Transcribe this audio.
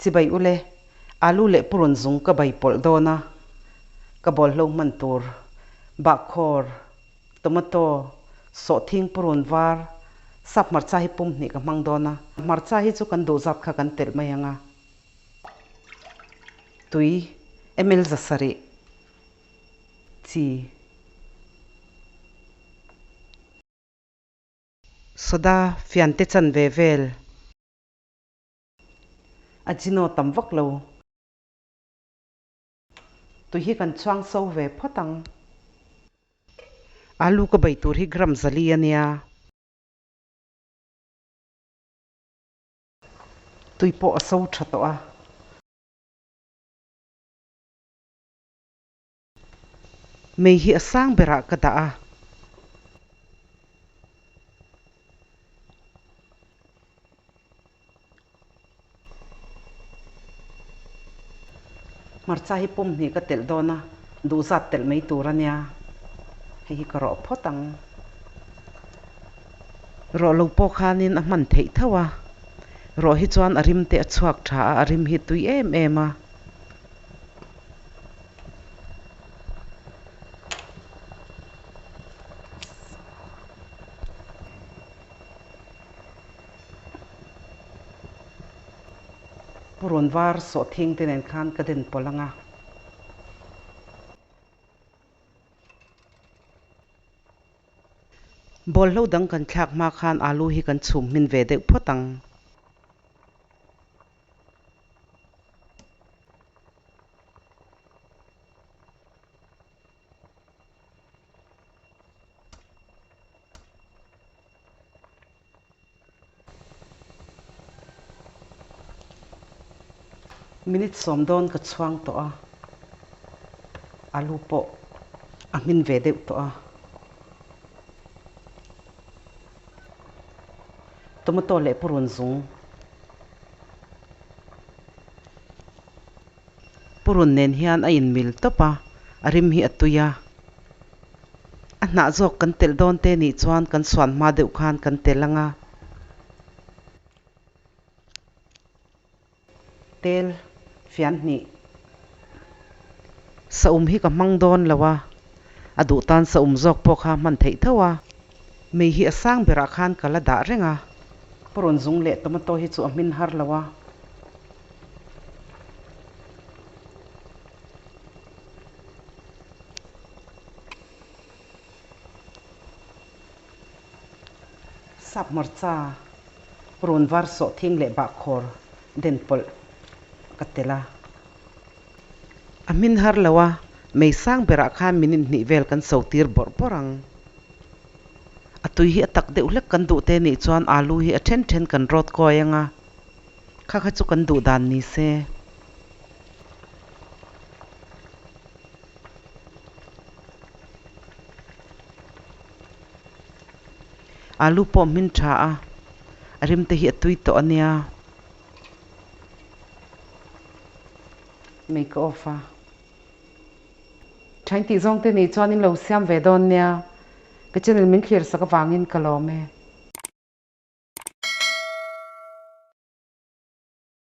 Chibai ule, alu leh purun zung ka bai pawlh dawn a, ka bawlhlo hman tur, bahkhawr, tomato, sawhthing purun var, sap hmarcha hi pum hnih ka hmang dawn a, hmarcha hi chu kan duh zat kha kan telh mai ang a. Tui, ml 700, chi. Soda fiante chanve vel. Ajino tam vak lo. Tui hi kan chhuang so ve phawt ang. Alu ka bei tur hi gram 400 a nia. Tui pawh a so tha tawh a. Mei hi a sang berah ka dah a. Hmarcha hi pum hnih ka telh dawn a, duhzat telh mai tur a nia. Hei hi ka rawh phawt ang. Rawh lo pawh khanin a hman theih tho a. Rawh hi chuan a rim te a chhuak tha a, a rim hi tui em em a. Purun var sawhthing te nen khan ka den pawlh ang a. Bawlhlo dang kan thlak hma khan alu hi kan chhum hmin ve deuh phawt ang. Minute 10 dawn ka chhuang tawh a, alu pawh a hmin ve deuh tawh a. Tomato leh purun zung. Purun nen hian a inmil tawp a, a rim hi a tui a. A hnah zawk kan telh dawn te nih chuan kan suan hma deuh khan kan telh ang a. Tel fian hnih. Saum hi ka hmang dawn lo a, a duh tan saum zawk pawh kha hman theih tho a. Mei hi a sang berah khan ka la dah reng a. Purun zung leh tomato hi chu a hmin har lo a. Sap hmarcha run var sawhthing leh bahkhawr den pawlh ka tel a. A hmin har lo a, mei sang berah khan minute hnih vel kan so tir bawrh bawrh ang. A tui hi a tak deuh hlek kan duh te nih chuan alu hi a then then kan rawt kawi ang a, kha kha chu kan duh dan ni se. Alu pawh hmin tha a, a rim te hi a tui tawh a nia. Mei ka off a. Thain tih zawng te nih chuan in lo siam ve dawn nia. Ka channel min thlir sak avangin ka lawm e.